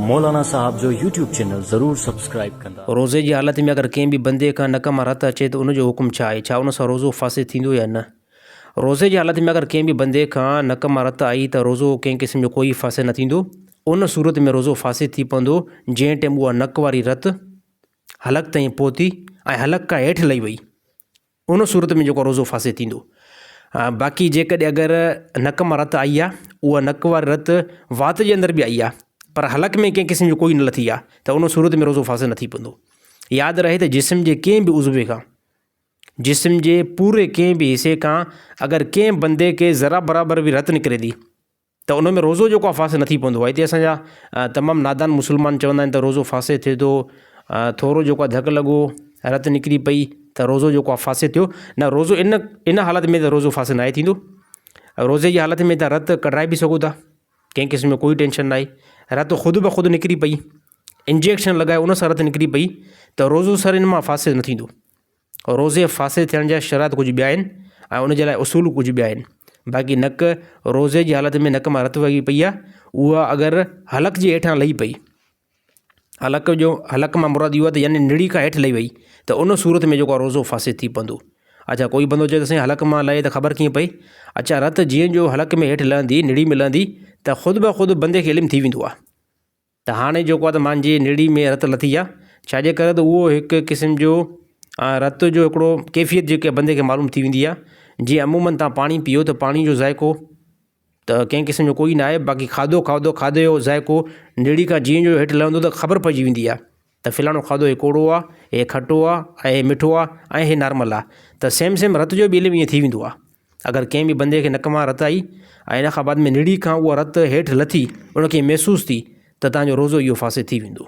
مولانا صاحب جو YouTube channel ضرور سبسڪرائيب ڪندا. روزي جي حالت ۾ اگر ڪنهن به بندي کان نڪ مان رت اچي ته ان جو حڪم ڇا آهي؟ ڇا ان سان روزو فاسد ٿيندو يا نه؟ روزي جي حالت ۾ اگر ڪنهن به بندي کان نڪ مان رت آئي ته روزو ڪنهن قسم جو ڪوئي فاسد نه ٿيندو. ان صورت ۾ روزو فاسد ٿي پوندو جنهن ٽيم اها نڪ واري رت حلق تائين پهتي ۽ حلق کان هيٺ لهي وئي. ان صورت ۾ جيڪو روزو فاسد ٿيندو. باقي جيڪڏهن اگر نڪ مان رت آئي آ اها نڪ واري رت وات جي اندر به آئي آ پر حلق ۾ ڪنهن قسم جو ڪوئي نه لٿي آ ته ان صورت ۾ روزو فاسد نه ٿي پوندو. ياد رهي ته جسم جي ڪنهن به عضوي کان جسم جي پوري ڪنهن به حصي کان اگر ڪنهن بندي کي ذرا برابر به رت نڪري ٿي ته ان ۾ روزو جيڪو آهي فاسد نه ٿي پوندو آهي هتي اسان جا تمام نادان مسلمان چوندا آهن ته روزو فاسد ٿئي ٿو ٿورو جيڪو آهي ڌڪ لڳو رت نڪري پئي ته روزو جيڪو آهي فاسد ٿيو نه روزو ان ان حالت ۾ ته روزو فاسد ناهي ٿيندو روزي جي حالت ۾ ته رت ڪڍرائي به سگهو ٿا ڪنهن قسم جو ڪوئي ٽينشن ناهي رت خود بخود نڪري پئي انجيڪشن لڳائي ان سان رت نڪري پئي ته روزو سر ان مان فاسد نه ٿيندو روزي فاسد ٿيڻ جا شرائط ڪجهه ٻيا آهن ۽ ان جي لاء اصول ڪجهه ٻيا آهن باقي نڪ روزي جي حالت ۾ نڪ مان رت وڳي پئي آهي اها اگر حلق جي هيٺان لهي پئي حلق جو حلق مان مراد اهو آهي ته يعني نڙي کان هيٺ لهي وئي ته ان صورت ۾ جيڪو آهي روزو فاسد ٿي پوندو اڇا ڪوئي بندو چئي ته سائين حلق مان لهي ته خبر ڪيئن پئي اڇا رت جيئن جو حلق ۾ هيٺ لهندي نڙي ۾ لهندي ته خود بخود بندي کي علم ٿي ويندو آهي ته هاڻي جيڪو آهي ته مانجي نڙي ۾ رت لٿي آهي ڇاجي ڪري ته اهو هڪ قسم جو رت جو هڪڙو ڪيفيت جيڪي بندي کي معلوم ٿي ويندي آهي جيئن عمومن تان پاڻي پيئو ته پاڻي جو ذائقو ته ڪنهن قسم جو ڪوئي نه آهي باقي کاڌو کاڌو کاڌي جو ذائقو نڙي کان جيئن جو هيٺ لهندو ته خبر پئجي ويندي آهي ته فلاڻو کاڌو هي ڪوڙو آهي هي کٽو آهي ۽ هي مٺو آهي ۽ هي نارمل آهي ته سيم سيم رت جو به علم ائين ٿي ويندو آهي اگر ڪنهن به بندي کي نڪ مان رت آئي ۽ ان کان بعد ۾ نڙي کان اها رت هيٺ لٿي ان کي محسوس ٿي ته تان جو روزو اهو فاسد ٿي ويندو.